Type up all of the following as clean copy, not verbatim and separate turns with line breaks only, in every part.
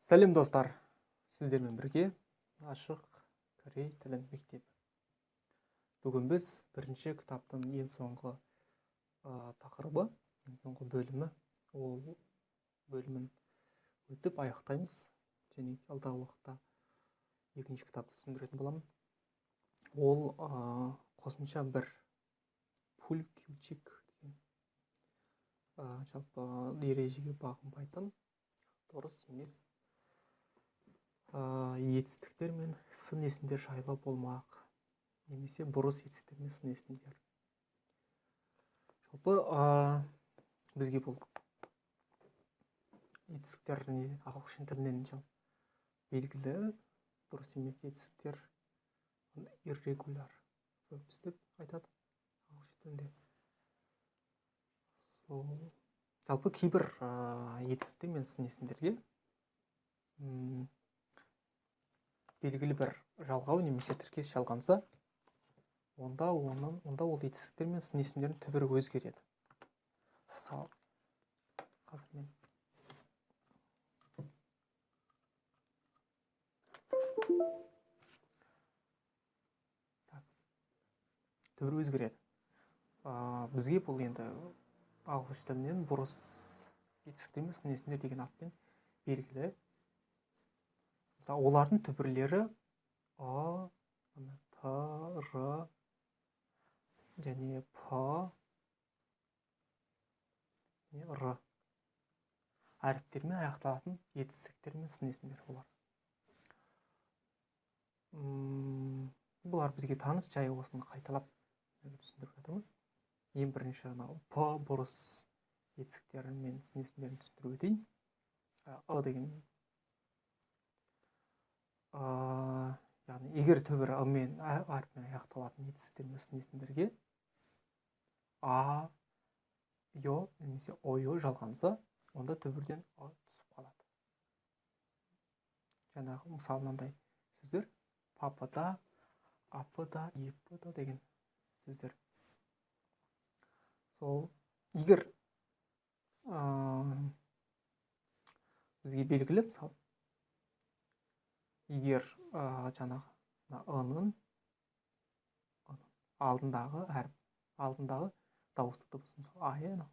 Сәлем, достар! Сіздермен бірге Ашық корей тілі мектебі. Бүгін біз бірінші кітаптың ең соңғы тақырыбы, ең соңғы бөлімі, ол бөлімін өтіп аяқтаймыз. Және алдағы уақытта екінші кітапты түсіндіретін боламын. Ол қосымша бір пулькючик деген жалпы ережеге бағынбайтын, дұрыс емес етістіктер мен сын есімдер жайлы болмақ немесе бұрыс етістіктер мен сын есімдер. Жалпы бізге бұл етістіктер не ағылшын тілінен жалпы белгілі дұрыс емес етістіктер, irregular verbs деп айтады ағылшын тілінде. Сол жалпы кейбір етістіктер мен сын есімдерге белгілі бір жалғау немесе тіркес жалғанса, онда ол етістіктер мен сын есімдердің түбірі өзгереді. Мысалы, қазір мен так, түбірі өзгереді. Бізге бұл енді ағылшын тілінен бұрыс етістіктер мен сын есімдер деген атпен белгілі. Мысалы, олардың түбірлері А, Т, Р және П, Р әріптермен аяқталатын етістіктер мен сын есімдер олар. Бұлар бізге таныс, жай осыны қайталап түсіндіріп жатырмын. Ең бірінші анау П бұрыс етістіктері мен сын есімдерін түсіндіріп өтейін. Ы деген, яғни егер түбірі ы мен ә әрпімен аяқталатын етістіктер мен сын есімдерге а, ё немесе ой жалғанса, онда түбірден ы түсіп қалады. Жаңағы мысалы мынандай сөздер: папада, апыда, епыда деген сөздер. Сол егер бізге белгілі, мысалы, егер жаңағы мына ы-ның алдындағы әріп, алдындағы дауысты дыбыс, мысалы, а, иә, мынау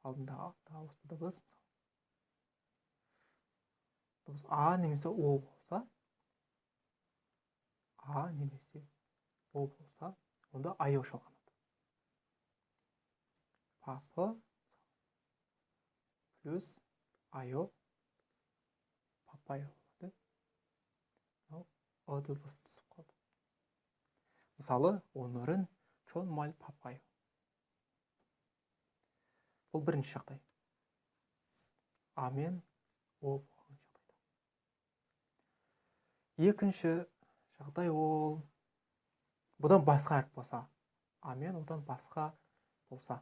алдындағы дауысты дыбыс, мысалы, дыбыс а немесе о болса, а немесе о болса, онда айо жалғанады. Папы плюс айо, папайо болады. Мынау ы дыбыс түсіп қалды. Мысалы, 오늘은 정말 바빠요. Бұл бірінші жағдай. А мен о болған жағдайда. Екінші жағдай, ол бұдан басқа әріп болса, а мен одан басқа болса,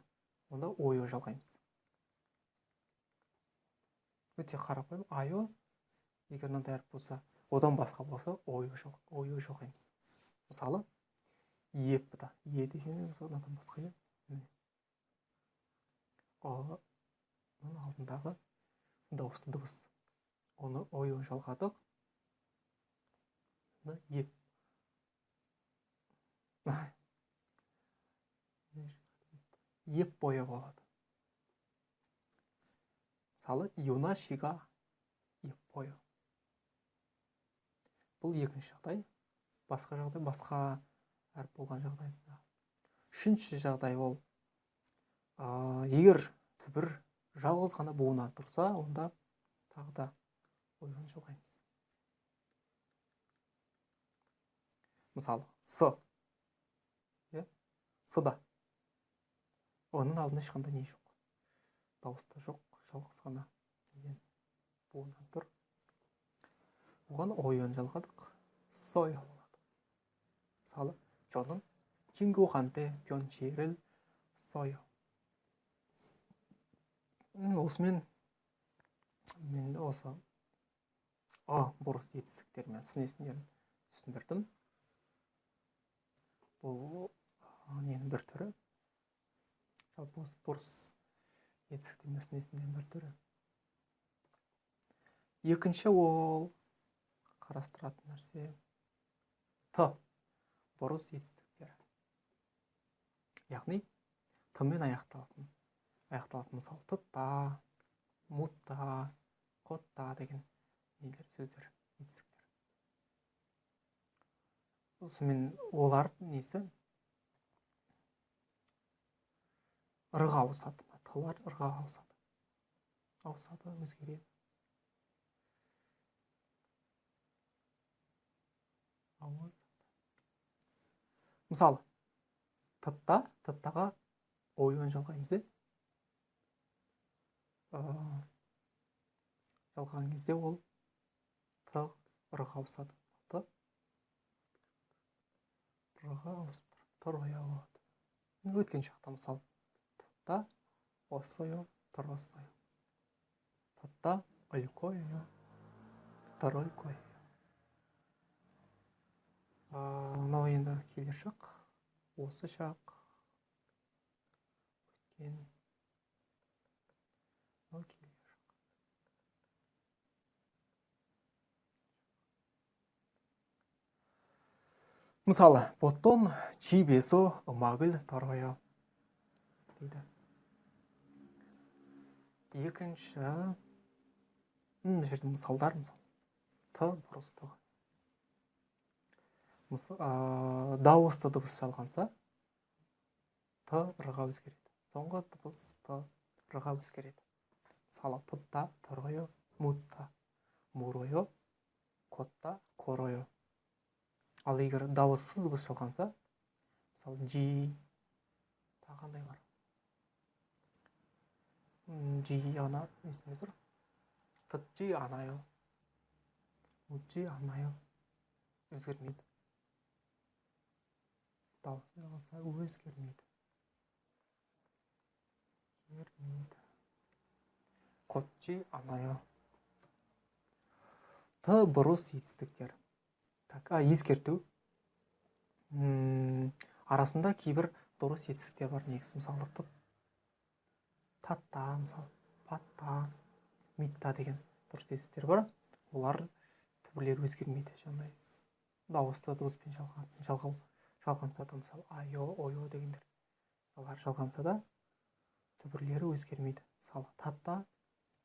онда ойо жалғаймыз. Өте қарапайым. Айо, егер мынандай әріп болса, одан басқа болса, ойо жалғаймыз. Мысалы, еппіда. Е деген одан басқа, е. Міне. Оның алдындағы дауысты дыбыс. Оны ойо жалғадық. Мына еп. Еп бойы болады. Мысалы, юнашига еп бойы. Бұл екінші жағдай. Басқа жағдай, басқа әріп болған жағдай. Үшінші жағдай ол, егер түбір жалғыз ғана буыннан тұрса, онда тағы да ойын жалғаймыз. Мысалы, с. Иә? С да. Оның алдында ешқандай не жоқ. Дауыс та жоқ, жалғыз ғана неден буыннан тұр. Оған ойын жалғадық. Сой болады. Мысалы, 저는 친구한테 편지를 써요. Осымен мен осы а бұрыс етістіктер мен сын есімдерін түсіндірдім. Бұл ненің бір түрі. Жалпы осы бұрыс етістіктер мен сын есімдердің бір түрі. Екінші ол қарастыратын нәрсе Т бұрыс етістіктері. Яғни Т-мен аяқталатын. Аяқталатын мысалы тытта, мутта, котта деген нелер сөздер, етістіктер. Осымен олар несі ырға ауысады. Т-лар ырға ауысады. Ауысады, өзгереді. Ауысады. Мысалы, тытта, тыттаға ойын жалғаймыз, е? Жалғаған кезде ол т ырға ауысады. Т ырға ауысып тұр, тұр болады. Өткен шақта мысалы тытта осойо, тұросойо. Тытта олькойо, тұролькойо. Мынау енді келер шақ, осы шақ, өткен, мынау келер шақ. Мысалы, 보통 집에서 음악을 들어요 дейді. Екінші, мына жерде мысалдар, мысалы, Т бұрыстығы. Дауысты дыбыс жалғанса, Т ырға өзгереді. Соңғы дыбыс Т ырға өзгереді. Мысалы, тытта, тыройо, мутта, муройо, котта, коройо. Ал егер дауыссыз дыбыс жалғанса, мысалы, жи, тағы қандай бар? Жи ана, есімде тұр. Тытжи анайо, мутжи анайо өзгермейді. Дауысы жалғанса өзгермейді. Өзгермейді. Котжи анайо. Т бұрыс етістіктер. Так, ескерту. Арасында кейбір дұрыс етістіктер бар негізі. Мысалы, татта, мысалы, патта, митта деген дұрыс етістіктер бар. Олар түбірлері өзгермейді. Жаңағыдай дауысты дыбыспен жалғанса да, мысалы, айо, ойо дегендер. Олар жалғанса да түбірлері өзгермейді. Мысалы, татта,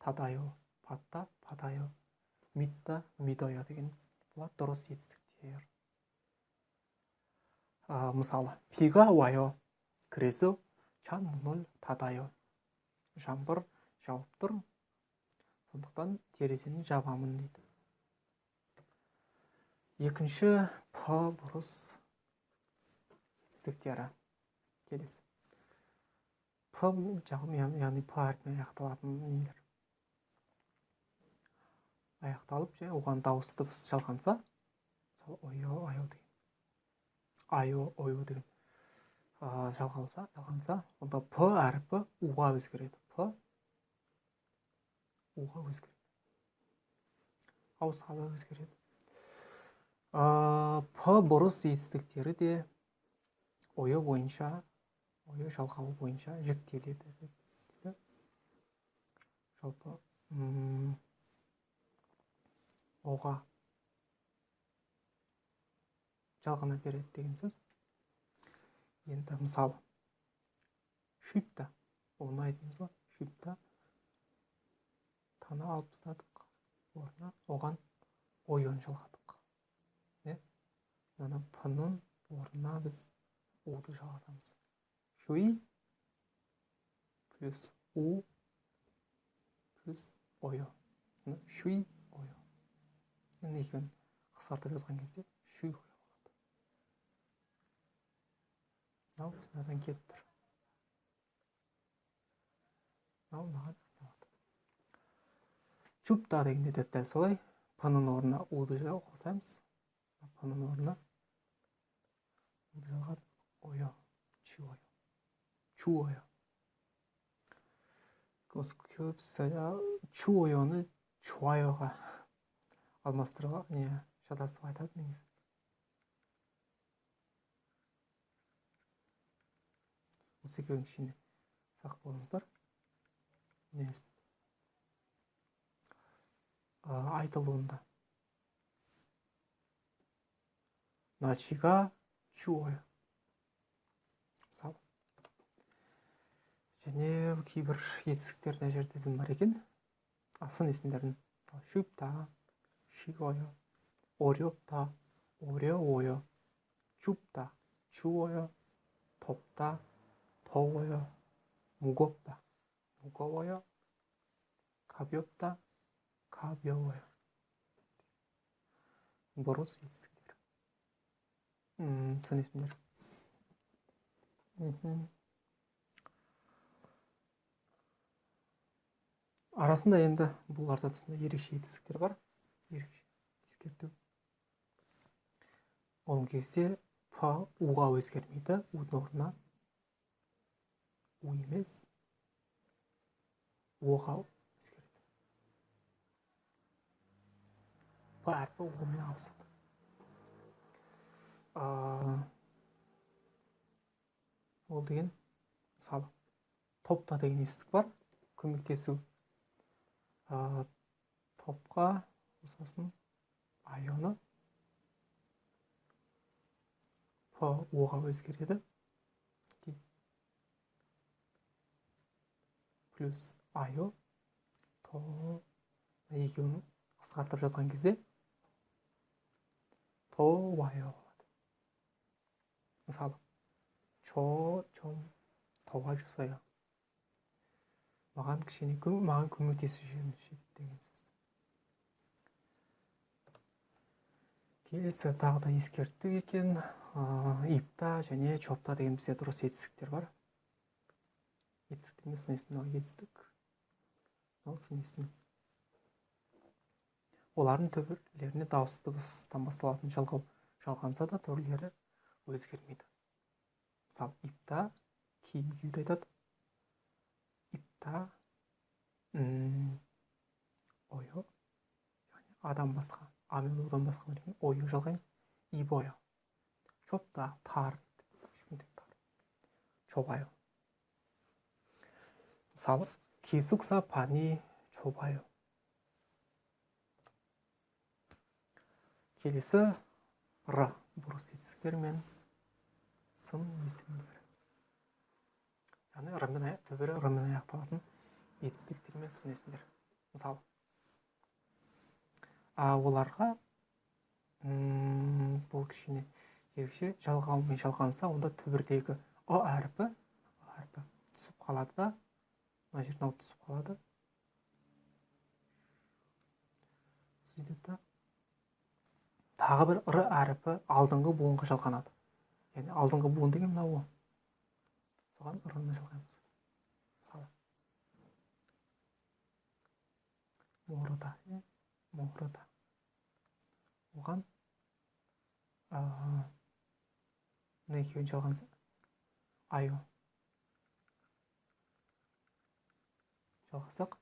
тадайо, патта, падайо, митта, мидойо деген бұлар дұрыс етістіктер. Мысалы, 비가 와요. 그래서 창문을 닫아요. Жаңбыр жауып тұр, сондықтан терезені жабамын дейді. Екінші П бұрыс етістіктері келесі. П яғни П әрпімен аяқталатын нелер. Аяқталып, және оған дауысты дыбыс жалғанса, мысалы, ойо, айо деген. Айо, ойо деген жалғанса, онда П әрпі У-ға өзгереді. П У-ға өзгереді. Ауысады, өзгереді. П бұрыс етістіктері де ойы бойынша, ойы жалғауы бойынша жіктеледі деп дейді. Жалпы, оға жалғана береді деген сөз. Енді мысалы, шүйіпті, оңай дейміз ғой, шүйіпті таны алып тастадық, орнына оған ойын жалғадық. Не? Мына П-ның орнына біз У-ды жалғасамыз. Шуи плюс У плюс ойо. Шуи ойо. Енді екеуін қысқартып жазған кезде шуи ойо болады. Мынау мынадан келіп тұр. Мынау мынаған айналады. Чупта дегенде де дәл солай. П-ның орнына У-ды қосамыз. П-ның орнына У-ды жалғап ойо, чу ойо. Чу ойо. Осы көбісі чу ойоны чуайоға алмастыруға не шатасып айтады негізі. Осы екеуінің ішінде сақ болыңыздар. Айтылуында. 날씨가 추워요. Мысалы. Және кейбір етістіктер мына жерде тізім бар екен. Сын есімдердің. 춥다, 쉬워요. 어렵다, 어려워요. 춥다, 추워요. 덥다, 더워요. 무겁다, 무거워요. 가볍다, 가벼워요. Бұрыс етістіктер. Сын есімдер. Арасында енді бұларда сондай ерекше етістіктер бар. Ерекше ескерту. Ол кезде п у-ға өзгермейді. У-дың орнына у емес, о-ға өзгереді. П әрпі о-мен ауысады. Ол деген мысалы топта деген етістік бар, көмектесу. Топқа сосын айоны п о-ға өзгереді. Плюс айо то екеуін қысқартып жазған кезде то вайо болады. Мысалы, чо чом 도와주세요. Маған кішкене маған көмектесіп жіберіңізші деген сөз. Келесі тағы да ескерту екен. Ипта және чопта деген бізде дұрыс етістіктер бар. Етістік емес, мынау етістік. Мынау сын есім. Олардың түбірлеріне дауысты дыбыстан басталатын жалғау жалғанса да түрлері өзгермейді. Мысалы, ипта киім киюді айтады. Ипта ойо, яғни адам басқа, а мен одан басқа деген ойо жалғаймыз. Ибойо. Чопта тар, кішкентай тар. Чобайо. Мысалы, 기숙사 반이 좁아요. Келесі р бұрыс етістіктер мен сын есімдер. Яғни р мен аяқ, түбірі р мен аяқталатын етістіктер мен сын есімдер. Мысалы, оларға бұл кішкене ерекше жалғаумен жалғанса, онда түбірдегі ы әрпі түсіп қалады да, мына жерден алып түсіп қалады. Сөйтеді да, тағы бір р әрпі алдыңғы буынға жалғанады. Яғни алдыңғы буын деген мынау о. Соған р-ны жалғаймыз. Мысалы, морыда, морыда. Оған мына екеуін жалғанса, айо. Жалғасақ,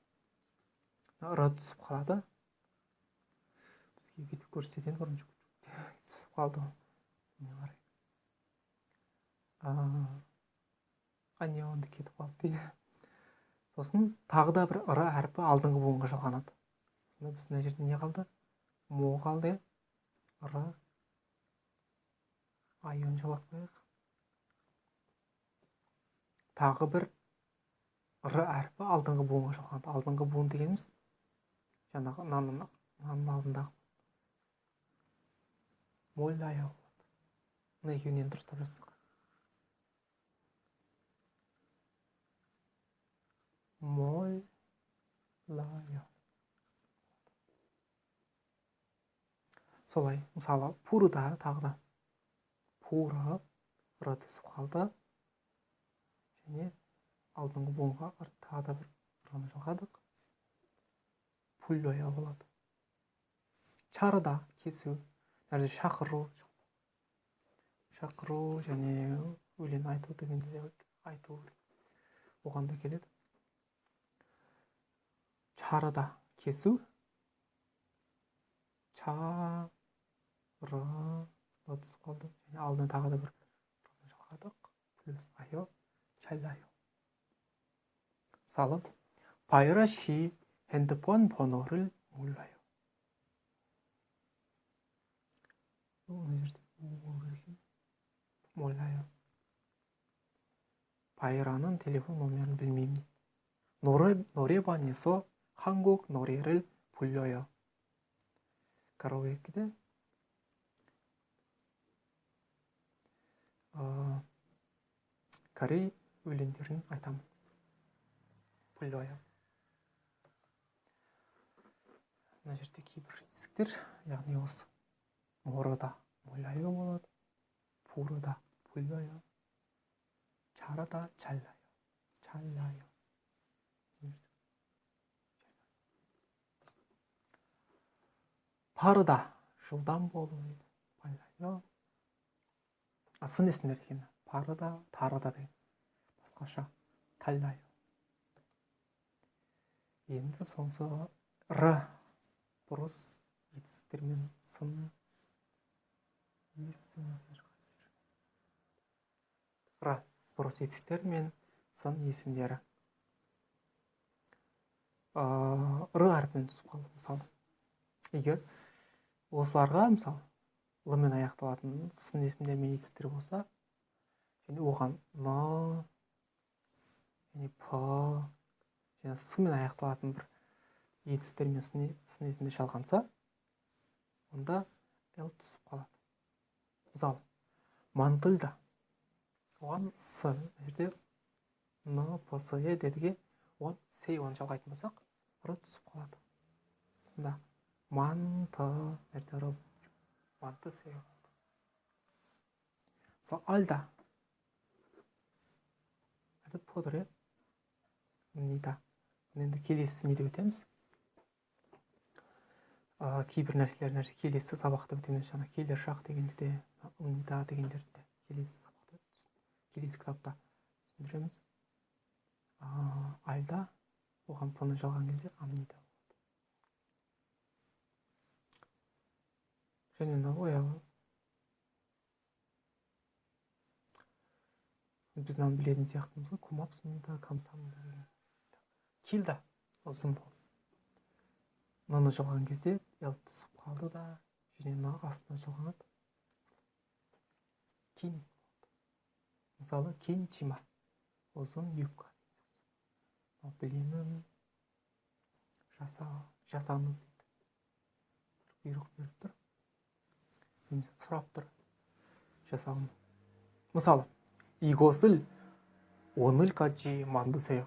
р түсіп қалады. Бізге бүйтіп көрсетеді, бұрын түсіп қалды. Міне қарай. Әне онда кетіп қалды дейді. Сосын тағы да бір р әрпі алдыңғы буынға жалғанады. Сонда біз мына жерде не қалды? Мо қалды, р, айон жалғап қояйық. Тағы бір р әрпі алдыңғы буынға жалғанады. Алдыңғы буын дегеніміз жаңағы мынаның алдындағы молляя болады. Мына екеуін енді дұрыстап жазсақ. Молляя. Солай, мысалы, пурыда тағы да пуры р түсіп қалды. Және алдыңғы буынға тағы да бір р-ны жалғадық. Пуллоя болады. Чарыда кесу, мына жерде шақыру, шақыру және өлең айту дегенде айту оған да келеді. Чарыда кесу, ча р түсіп қалды. Және алдына тағы да бір р-ны жалғадық. Плюс айо, чаллайо. Мысалы, 바이라 씨 핸드폰 번호를 몰라요. Мына жерде у болу керек екен. 몰라요. Байраның телефон номерін білмеймін. 노래방에서 한국 노래를 불러요. Караокеде корей өлеңдерін айтамын. 불러요. Мына жерде кейбір етістіктер, яғни осы 모르다, 몰라요 болады, 부르다, 불러요, 잘하다, 잘나요, 잘나요. 빠르다, жылдам болу дейді. 빨라요. Сын есімдер екен. 빠르다, 다르다 деген. Басқаша 달라요. Енді соңғы р бұрыс етістіктермен сын есімдер. Р бұрыс етістіктер мен сын есімдері. Р әрпін түсіп қалды мысалы. Егер осыларға мысалы л мен аяқталатын сын есімдер мен етістіктер болса, және оған н және п және с мен аяқталатын бір етістіктер мен сын есімдер жалғанса, онда л түсіп қалады. Мысалы, мантылда оған с, мына жерде н, п, с, е дедіге, оған с оны жалғайтын болсақ, р түсіп қалады. Сонда манты, мына жерде р, манты се болады. Мысалы, альда. Это п тұр, иә? Нида. Енді келесі неде өтеміз? Кейбір нәрселер нәрсе келесі сабақта өтеміз. Жаңа келер шақ дегенді де, нида дегендерді де келесі сабақта, келесі кітапта түсіндіреміз. Альда оған п-ны жалған кезде амнида болады. Және мынау ояғы. Біз мынаны білетін сияқтымыз ғой. Кумапсымда, камсамда деген. Килда ұзын болып. Мынаны жалған кезде л түсіп қалды да, және мына астына жалғанады. Кин. Мысалы, кин чима. Ұзын юбка. Мынау білемін, жасаңыз дейді. Бір бұйрық беріп тұр. Немесе сұрап тұр. Жасауын. Мысалы, 이것을 오늘까지 만드세요.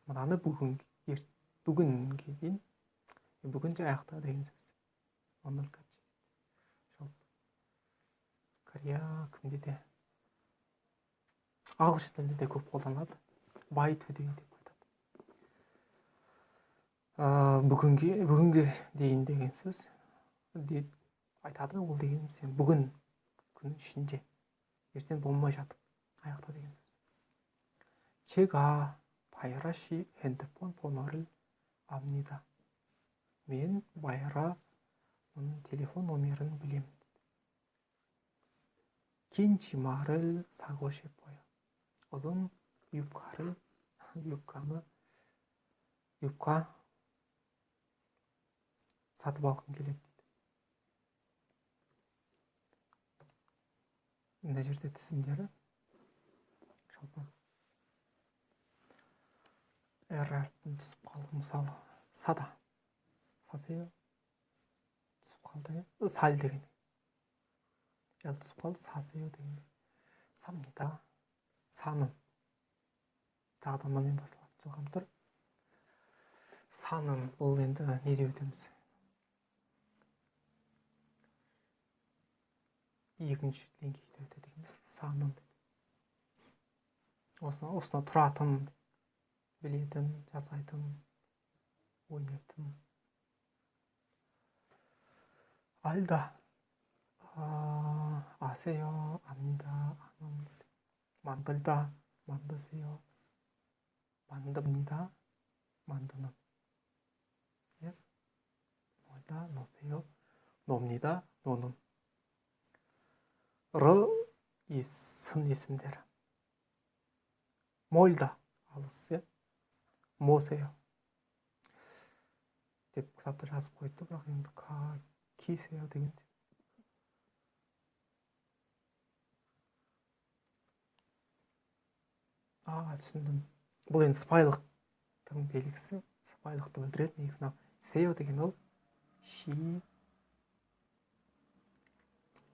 Мынаны бүгінге дейін, бүгін де аяқта деген сөз. 오늘까지. Жалпы Корея кімде де, ағылшын тілінде де көп қолданылады. By today деп айтады. Бүгінге дейін деген сөз деп айтады. Ол деген сен бүгін күннің ішінде, ертең болмай жатып аяқта деген сөз. 제가 바이라시 핸드폰 번호를 압니다. Мен Байраның телефон номерін білемін. 긴 치마를 사고 싶어요. ұзын юбка сатып алғым келеді дейді. Мына жерде тізімдері жалпы р әрпін түсіп қалды. Мысалы, сада, сасео түсіп қалды, иә? Саль деген л түсіп қалды, сасео деген. Самнида, санын тағы да мымен басылады, жалғанып тұр. Санын бұл енді не деп өтеміз? Екінші деңгейде өтеді екенбіз. Санын дейді. Осыны тұратын, білетін, жасайтын, ойнайтын. Альда. 아세요, 압니다, 안음, 만들다, 만드세요, 만듭니다, 만드는. 예? 놀다, 노세요, 놉니다, 노는. р и сын есімдері. Мольда, алыс, иә? Мосео деп кітапта жазып қойыпты, бірақ енді ка, кисео деген Түсіндім. Бұл енді сыпайылықтың белгісі, сыпайылықты білдіреді. Негізі мынау сео деген ол ши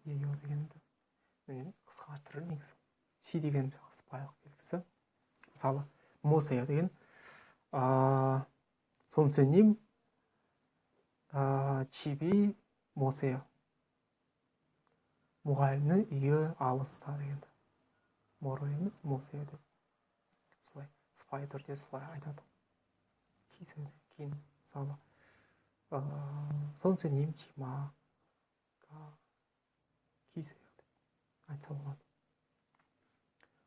ео дегенді қысқа түрі негізі. Ши деген сыпайылық белгісі. Мысалы, мосео деген сонсеним чиби мосео. Мұғалімнің үйі алыста дегенді. Моро емес, мосео деп. Солай сыпайы түрде солай айтады. Кейін мысалы, сонсеним чима кисео деп айтса болады.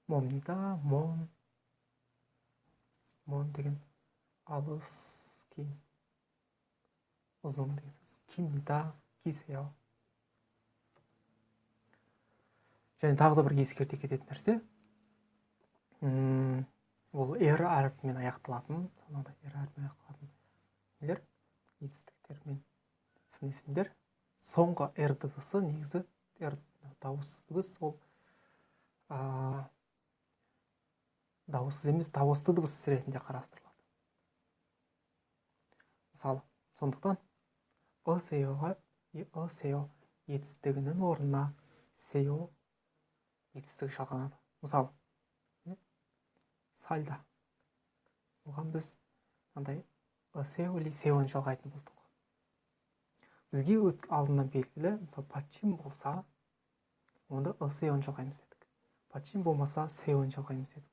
Момнида, мон, мон деген алыс, кейін ұзын деген сөз. Кимнида, кисео. Және тағы да бір ескерте кететін нәрсе, ол р әрпімен аяқталатын, мынандай р әрпімен аяқталатын нелер, етістіктер мен сын есімдер. Соңғы р дыбысы негізі р дауыссыз дыбыс, ол дауыссыз емес, дауысты дыбыс ретінде қарастырылады. Мысалы, сондықтан ы сеоға, ы сео етістігінің орнына сео етістігі жалғанады. Мысалы, сальда. Оған біз мынандай сео или сеоны жалғайтын болдық. Бізге алдынан белгілі, мысалы, патчим болса, онда ы сеоны жалғаймыз дедік. Патчим болмаса, сеоны жалғаймыз дедік.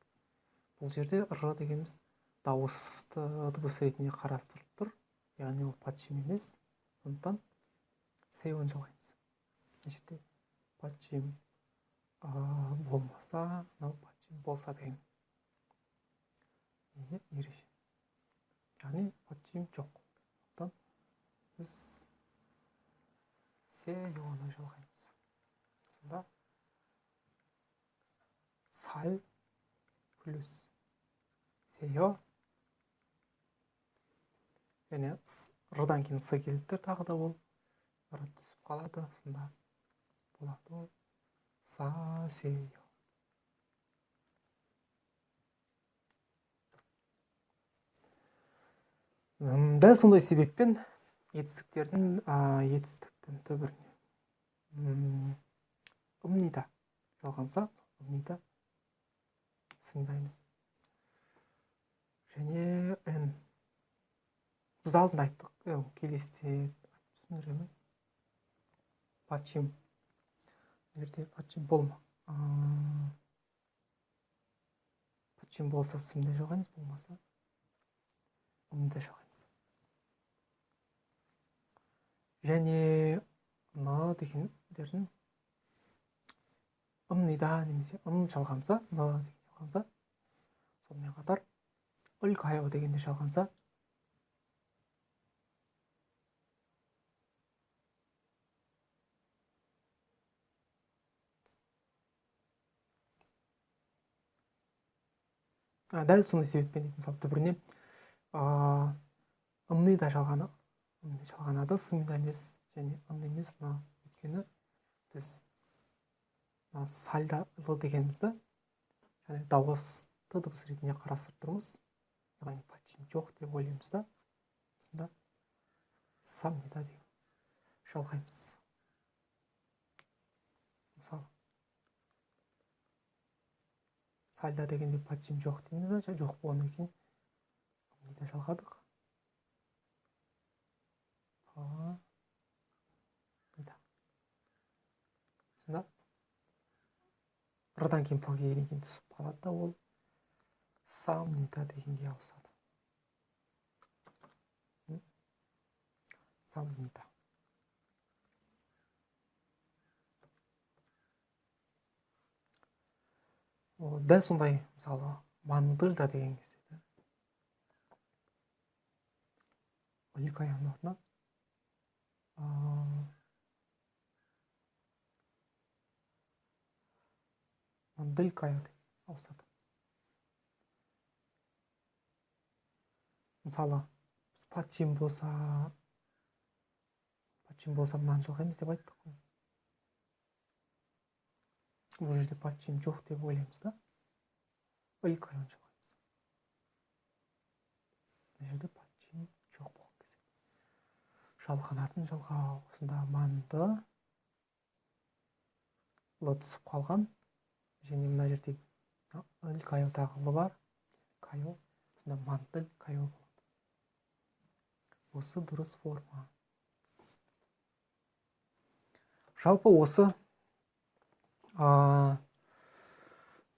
Бұл жерде р дегеніміз дауысты дыбыс ретінде қарастырылып тұр. Яғни ол патчим емес, сондықтан сеоны жалғаймыз. Мына жерде патчим болмаса, мынау патчим болса деген ереже. Яғни патчим жоқ. Сондықтан біз сеоны жалғаймыз. Сонда саль плюс сео және рдан кейін с келіп тұр, тағы да ол р түсіп қалады. Сонда болады ол са сео. Дәл сондай себеппен етістіктің түбіріне ымнида жалғанса, ымнида сындаймыз. Және н. Біз алдында айттық, келесіде түсіндіремін. Патчим. Бұл жерде патчим болма. Патчим болса сымда жалғаймыз, болмаса ымда жалғаймыз. Және н дегендердің ымнида немесе ым жалғанса, н деген жалғанса, сонымен қатар үлкайо дегенде жалғанса, дәл сондай себеппен, мысалы, түбіріне ымнида жалғанады, сымида емес және ын емес, мына, өйткені біз мына сальда л дегенімізді және дауысты дыбыс ретінде қарастырып тұрмыз, яғни патчим жоқ деп ойлаймыз да, сонда самнида деген жалғаймыз. Мысалы, сальда дегенде патчим жоқ дейміз да, жоқ болғаннан кейін ымнида жалғадық. Сонда рдан кейін п келгеннен кейін түсіп қалады да, ол самнида дегенге ауысады. Самнида. Дәл сондай, мысалы, мандылда деген кезде үлкаяның орнына мандылькая деп ауысады. Мысалы, патчим болса, мынаны жалғаймыз деп айттық қой. Бұл жерде патчим жоқ деп ойлаймыз да. Ыль-кайоны жалғаймыз. Мына жерде 받침 жоқ болған кезде. Жалғанатын жалғау. Осында манды л түсіп қалған. Және мына жерде ыль-кайо тағы л бар. Кайо. Осында мандылькайо болады. Осы дұрыс форма. Жалпы осы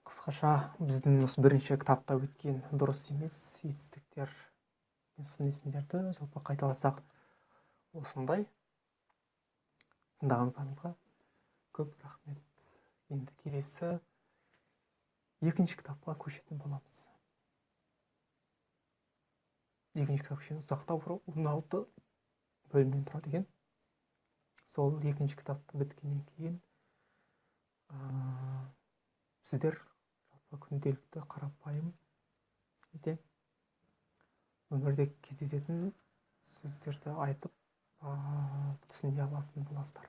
қысқаша біздің осы бірінші кітапта өткен дұрыс емес етістіктер мен сын есімдерді жалпы қайталасақ, осындай. Тыңдағандарыңызға көп рахмет. Енді келесі екінші кітапқа көшетін боламыз. Екінші кітап кішкене ұзақтау, 16 бөлімнен тұрады екен. Сол екінші кітапты біткеннен кейін сіздер жалпы күнделікті қарапайым неде өмірде кездесетін сөздерді айтып, түсіне алатын боласыздар.